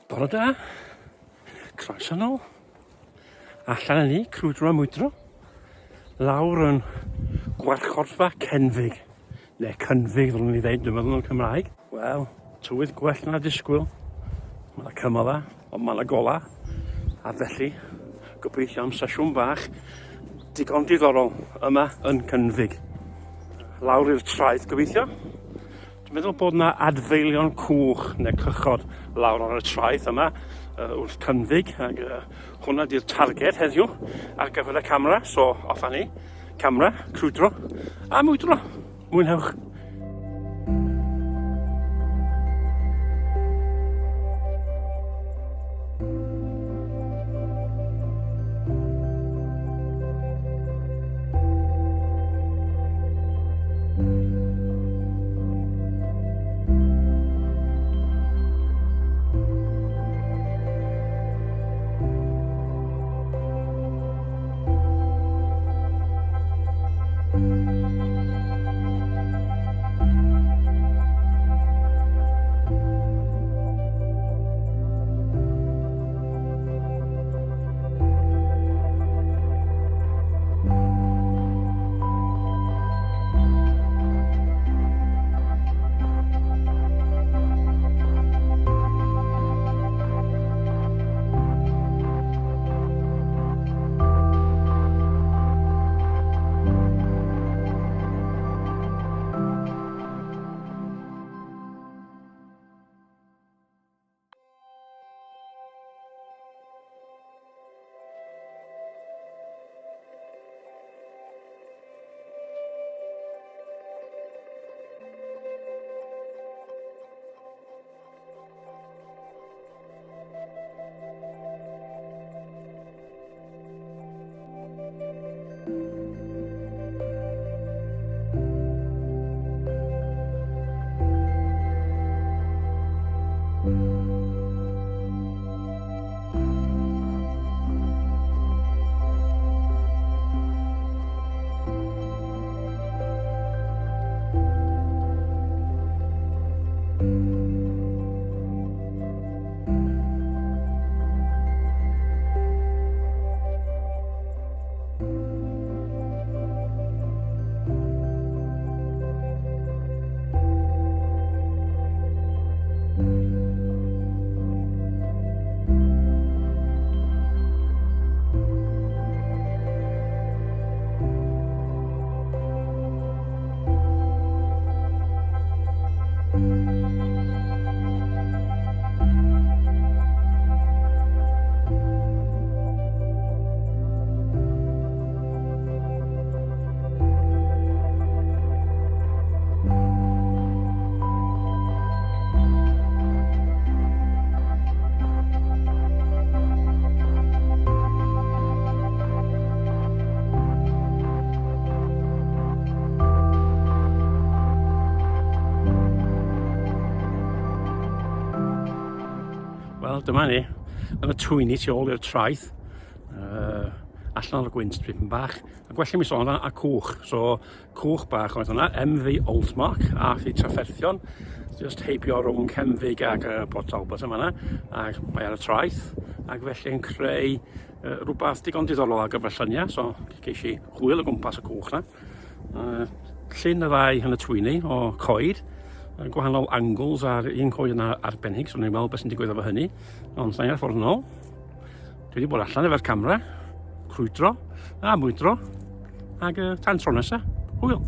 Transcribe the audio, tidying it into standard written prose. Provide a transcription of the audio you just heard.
Bore da. Croeso nôl. Allan â ni, crwydro a mwydro. Lawr yn gwarchodfa Cenfig. Neu Cynfig, ddylwn ni ddeud, dwi'n meddwl yn Cymraeg. Wel, tywydd gwell na disgwyl. Mae yna cymyla, ond mae yna gola. A felly, gobeithio am sesiwn bach digon diddorol yma yn Cynfig. Lawr i'r traeth, gobeithio. Dwi'n meddwl bod 'na adfeilion cwch neu cychod lawr ar y traeth yma uh, wrth Cynfig ac uh, hwnna di'r targed heddiw ar gyfer y camera so off â ni camera, crwydro a mwydro. Mwynhewch! Wel, dyma ni, yn y twyni tu ôl i'r traeth, uh, allan o'r gwynt tipyn bach, a gwell i mi sôn amdano, a cwch. So, cwch bach oedd hwnna, MV Oldmark, a chi trafferthion, just heibio rhwng Cemfig ac uh, Port Talbot yma yna, ac mae ar y traeth, ac felly yn creu uh, rhywbeth digon diddorol ar gyfer lluniau, so ces i hwyl o gwmpas y cwch na. Uh, llun y ddau yn y twyni o coed, gwahanol angles ar un coed yna arbennig, so ni'n weld beth sy'n digwydd efo hynny, ond sa'n ar ffordd yn ôl. Dwi wedi bod allan efo'r camera, crwydro a mwydro, ac uh, tan tro nesaf, hwyl!